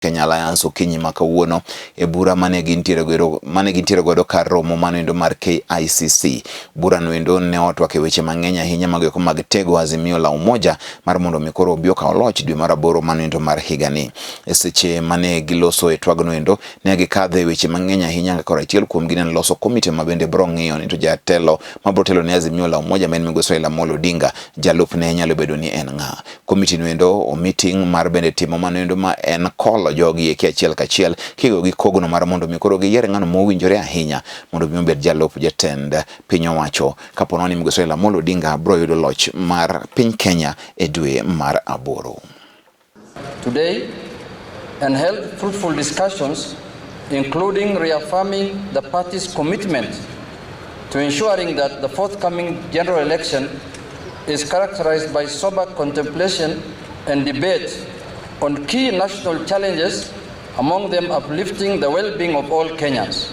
Kenya Alliance okinyi ma kawuono e bura mane gintiere godo mane gintiere godo kar romo mano endo mar KICC. Bura no endo ne otwak e weche mang'eny ahinya mago eko mag tego Azimio la Umoja mar mondo mi koro obi okaw loch dwe mar aboro mano endo mar higani. E seche mane giloso e twagno endo ne gikadhe weche mang'eny ahinya kaka achiel kuom gi ne en loso komiti ma bende bro ng'iyo ni to jatelo mabro telo ne Azimio la Umoja ma en migosi Raila Amolo Odinga jalupne nyalo bedo ni en ng'a. Komiti no endo omi ting' mar bende timo mano endo ma en kolo jogi eki achiel kachiel kigo gi kogno mar mondo mi koro giyier ng'ano mowinjore ahinya mondo mi obed jalup jatend piny owacho kapo ni migosi Raila Amolo Odinga bro yudo loch mar piny Kenya e dwe mar aboro. Today and held fruitful discussions, including reaffirming the party's commitment to ensuring that the forthcoming general election is characterized by sober contemplation and debate on key national challenges, among them uplifting the well-being of all Kenyans,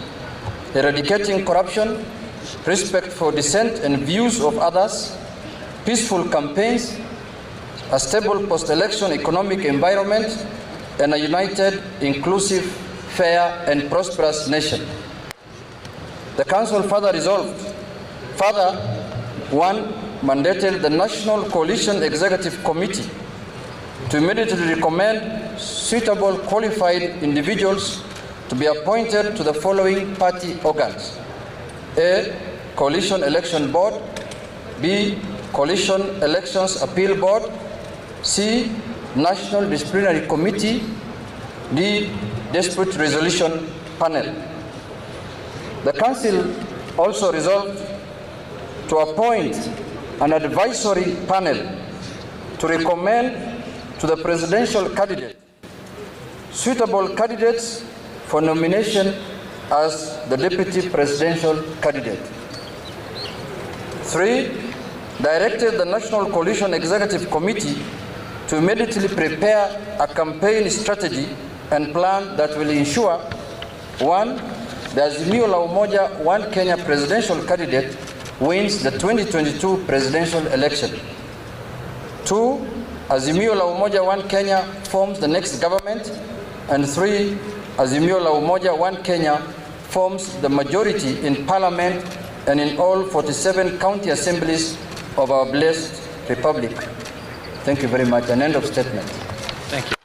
eradicating corruption, respect for dissent and views of others, peaceful campaigns, a stable post-election economic environment, and a united, inclusive, fair, and prosperous nation. The Council further resolved, further, one, mandated the National Coalition Executive Committee to immediately recommend suitable qualified individuals to be appointed to the following party organs: A. Coalition Election Board, B. Coalition Elections Appeal Board, C. National Disciplinary Committee, D. Dispute Resolution Panel. The Council also resolved to appoint an advisory panel to recommend to the presidential candidate suitable candidates for nomination as the deputy presidential candidate. Three, directed the National Coalition Executive Committee to immediately prepare a campaign strategy and plan that will ensure, one, the Azimio la Umoja One Kenya presidential candidate wins the 2022 presidential election. Two, Azimio la Umoja One Kenya forms the next government. And three, Azimio la Umoja One Kenya forms the majority in parliament and in all 47 county assemblies of our blessed republic. Thank you very much. An end of statement. Thank you.